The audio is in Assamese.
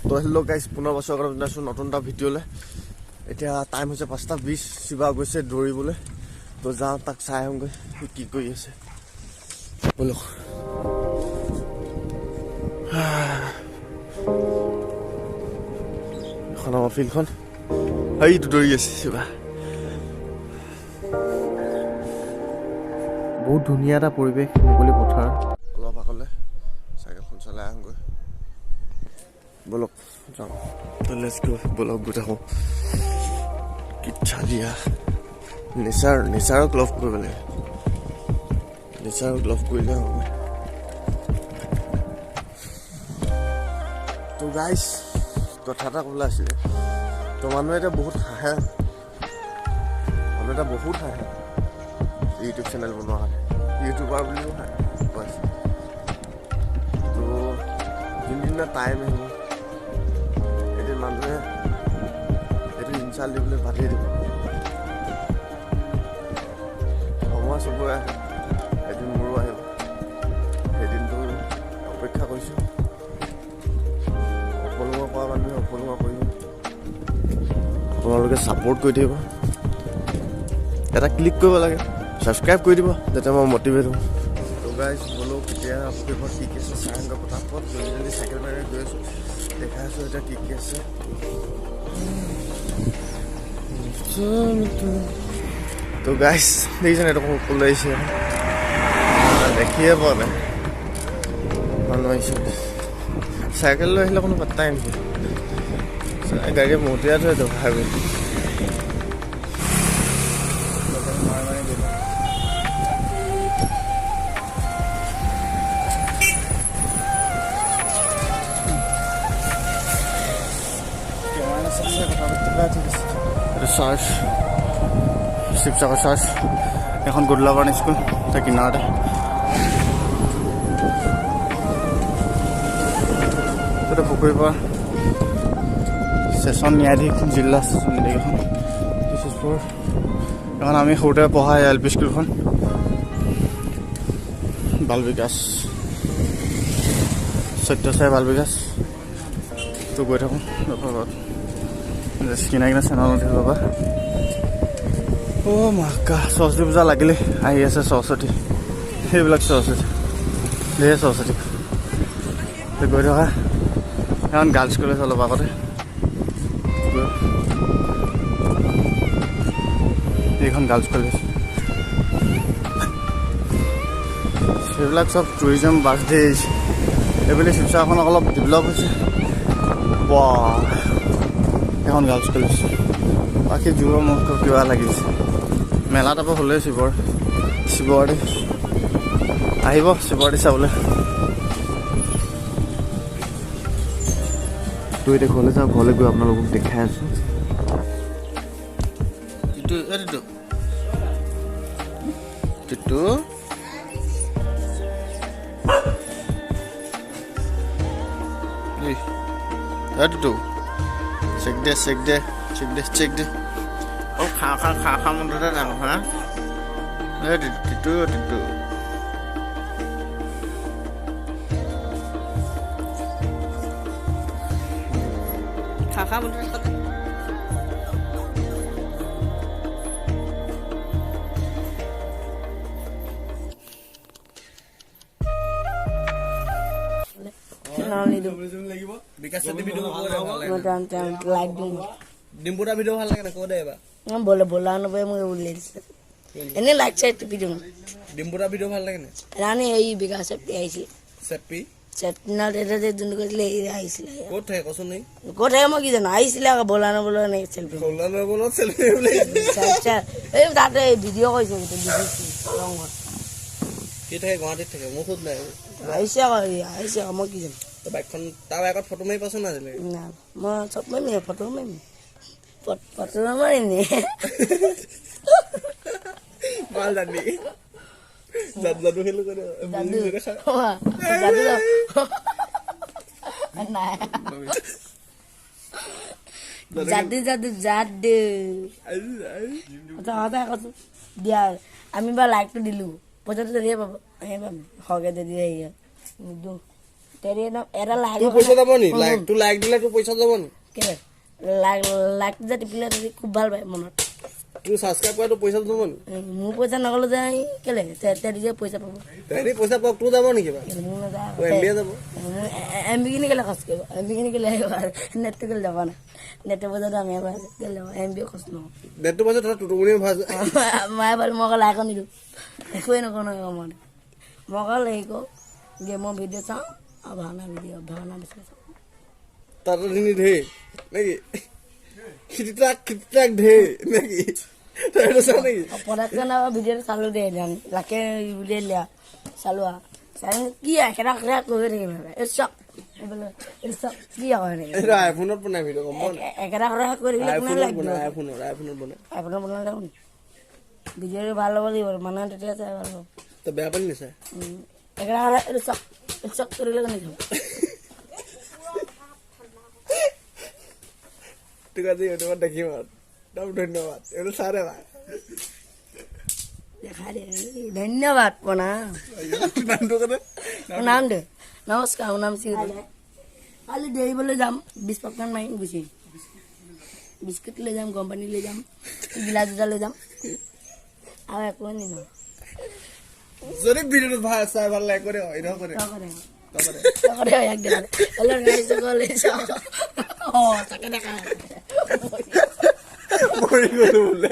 তো হেল্ল' গাইজ, পুনৰ স্বাগতম জনাইছোঁ নতুন এটা ভিডিঅ'লৈ। এতিয়া টাইম হৈছে 5:20। শিৱা গৈছে দৌৰিবলৈ, তো যাওঁ তাক চাই আহোঁগৈ সি কি কৰি আছে। ব'লক। এখন আমাৰ ফিল্ডখন, সেইটো দৌৰি আছে শিৱা। বহুত ধুনীয়া এটা পৰিৱেশ, মুকলি পথাৰ। অলপ আগলৈ চাইকেলখন চলাই আহোঁগৈ। ব'লক যাওঁ। তো let's গ', ব'লক গৈ থাকোঁ। কি চালিয়া নেচাৰ, নেচাৰক লভ কৰিব লাগে। নেচাৰক লভ কৰিলে হ'ব। তো গাইজ, কথা এটা ক'বলৈ আছিলে। তো মানুহে এতিয়া বহুত হাঁহে, মানুহ এটা বহুত হাঁহে ইউটিউব চেনেল বনোৱা কাৰণে, ইউটিউবাৰ বুলিও হাঁহে পাইছে। তো যোনদিনা টাইম আহিব, এদিন মানুহে এইটো ইনচাল্ট দিবলৈ বাদেই দিব। সময় চবৰে আহে, এদিন মোৰো আহিব। সেইদিনটো অপেক্ষা কৰিছোঁ। অপলুঙা কৰা মানুহে অপলুঙা কৰিব, আপোনালোকে ছাপৰ্ট কৰি থাকিব। এটা ক্লিক কৰিব লাগে, ছাবস্ক্ৰাইব কৰি দিব, যাতে মই মটিভেট হওঁ। তো গাইজ ব'লক, এতিয়া পুখুৰীৰ ঘৰত কি কি আছে চাই আহোঁগৈ পটাপট। জল্দি জল্দি চাইকেল মাৰি গৈ আছোঁ, দেখাই আছোঁ এতিয়া কি কি আছে। তো গাইজ দেখিছেনে, এইটো সকলো আহিছে, দেখিয়ে পোৱা নাই মানুহ আহিছে। চাইকেল লৈ আহিলে কোনো পাত্তাই নিদিয়ে, গাড়ীয়ে মটিয়াই থৈ যাব হাইৱে। এইটো চাৰ্চ, শিৱসাগৰ চাৰ্চ, এখন গুডলাবাৰ্ণ স্কুল তাৰ কিনাৰতে। তাতে পুখুৰীৰ পৰা চেচন ন্যায়াধীশ, জিলা চেচন ন্যায়াধীশ এখন। This is for এখন আমি সৰুতে পঢ়া এল পি স্কুলখন, বাল বিকাশ, সত্যচাই বাল বিকাশ। তো গৈ থাকোঁ কিনা কিনা চেনেল উঠি পাবা। অ' মাকা, সৰস্বতী পূজা লাগিলে, আহি আছে সৰস্বতী, সেইবিলাক সৰস্বতী, ধেৰ সৰস্বতী। গৈ থকা এখন গাৰ্লছ কলেজ অলপ আগতে, এইখন গাৰ্লছ কলেজ। সেইবিলাক চব টুৰিজম বাছ ধেৰ আহিছে। এইফালে শিৱসাগৰখন অলপ ডেভেলপ হৈছে। বাহ, এখন গাৰ্লছ কলেজ। বাকী জোৰৰ মুখ কিবা লাগিছে। মেলা টাইপৰ হ'লে শিৱৰ, শিৱৰাত্ৰি আহিব, শিৱৰাত্ৰি চাবলৈ। তো এতিয়া ঘৰলৈ যাওঁ, ঘৰলৈ গৈ আপোনালোকক দেখাই আছোঁ। টিটু, এ টিটু, টিটু, এই টিটু, চেক দে, চেক দে, চেক দে, চেক দে। অ খা খা খা খা মনটোতে থাকো। হা, এই টিটু, টিটু। খা খা মনটোতে থাকো। ডিম্পুটা ভিডিঅ' ভাল লাগে নে? ক দে এবাৰ। বলে বলা নবই, মোক উলিয়াই দিছিলে। এনেই লাইট চাইট টিপি দিওঁ। ডিম্পুটা ভিডিঅ' ভাল লাগে নে? ৰাণী এই বিকাশ চেপ্তি আহিছিলে। চেপ্তি? চেপ্তি না, তেতিয়া যে যোনটো কৈছিলে এই আহিছিলে। ক'ত থাকে কচোন? নেই ক'ত থাকে মই কি জানো, আহিছিলে আকৌ বলা নবলা এনেকৈ চেল্ফি। বলা নবলা চেল্ফি বোলে। এই তাতে ভিডিঅ' কৰিছে গোটেই, দেখিছোঁ ৰংঘৰত। সি থাকে গুৱাহাটীত থাকে, মোৰ সোধ নাই। আহিছে আকৌ, আহিছে আকৌ, মই কি জানো। বাইকখন তাৰ বাইকত ফটো মাৰি পাইছ নাই আজিলৈকে? না, মই চব মাৰিম, ফটো মাৰিম, ফটো নামাৰিম নি? ভাল জানি যাদু যাদু খেলো কৰি যাদু যাদু নাই, যাদু যাদু যাদু সঁচা কৈছো দিয়া। আমি বা লাইকটো দিলোঁ, পইচাটো তেতিয়াই পাব, আমি পাম সৰহকৈ যদি হেৰি নিদিওঁ। তেৰি একদম এটা লাইক। তোৰ পইচা যাব নি? লাইক, তোৰ লাইক দিলে তোৰ পইচা যাব নি? কেলে লাইক, লাইক যে টিপিলে যদি খুব ভাল পায় মনত। তোৰ ছাবস্ক্ৰাইব কৰা তোৰ পইচা যাব নি? মোৰ পইচা নগ'লে যে কেলে তেৰি যে পইচা পাব? তেহেঁতি পইচা পাওক, তোৰ যাব নেকি কিবা? কেলে মোৰ নাযায়? তোৰ এম বি যাব। এম বি কিনি কেলে খৰচ কৰিব? এম বি কিনি কেলে আহিব? আৰু নেটটো কেলে যাব না? নেটৰ পইচাটো আমি এবাৰ কেলে যাব? এম বি খৰচ নহয়। নেটটো পইচা তই টুটুমুনি ভাজ। মায়ে পালে মই অকল লাইকো নিদিওঁ, একোৱে নকৰোঁ নহয়। মই অকল হেৰি কৰোঁ, গেমৰ ভিডিঅ' চাওঁ আৰু ভাওনা ভিডিঅ', ভাওনা বেছি চাওঁ। তাতো ধুনি ঢেৰ নেকি? খিটিটাক খিটিটাক ঢেৰ নেকি? তই সেইটো চাও নেকি? প্ৰডাকশ্যন ভিডিঅ'টো চালোঁ দেই, লাকে উলিয়াই দিলে, চালোঁ আৰু চাই কি একেটা কথা কৈ থাকিম, এই চাওক, এইফালে এইটো চাওক, কি আকৌ এনেকে। এইটো আইফোনত বনাই ভিডিঅ', গম পাৱ নাই? একেটা কথা কৈ থাকিলে কোনে আইফোনত লাইক দিব? বনাই, আইফোনত বনাই। আইফোনত বনালে দেখোন ভিডিঅ'টো ভাল হ'ব লাগিব, মানুহে তেতিয়া চাই ভাল পাব। তই বেয়া পালি নি চাই? একেটা কথা এইটো চাওক, এইটো চাওক কৰিলে কেনেকৈ হ'ব? তোক আজি ইউটিউবত দেখিম আৰু। একদম ধন্যবাদ, এইটো চাই দে ভাই। দেখাই দে। ধন্যবাদ প্ৰণাম। নামটো কদে। নাম দে। নমস্কাৰ, মোৰ নাম শিৱ। কালি দৌৰিবলৈ যাম, 20 পাকমান মাৰিম, গুচি আহিম। বিস্কুট লৈ যাম, গৰম পানী লৈ যাম, গিলাচ দুটা লৈ যাম, আৰু একো নিনো। যদি ভিডিঅ'টো ভাল চাই ভাল লাগে কৰে, এনেও কৰে। তই কৰে। তই কৰে। তই কৰে, ইয়াক দেখা দে। হেল্ল' ৰাইজসকল, এই চাওক। অঁ, তাকে দেখা। মৰি গ'লো বোলে।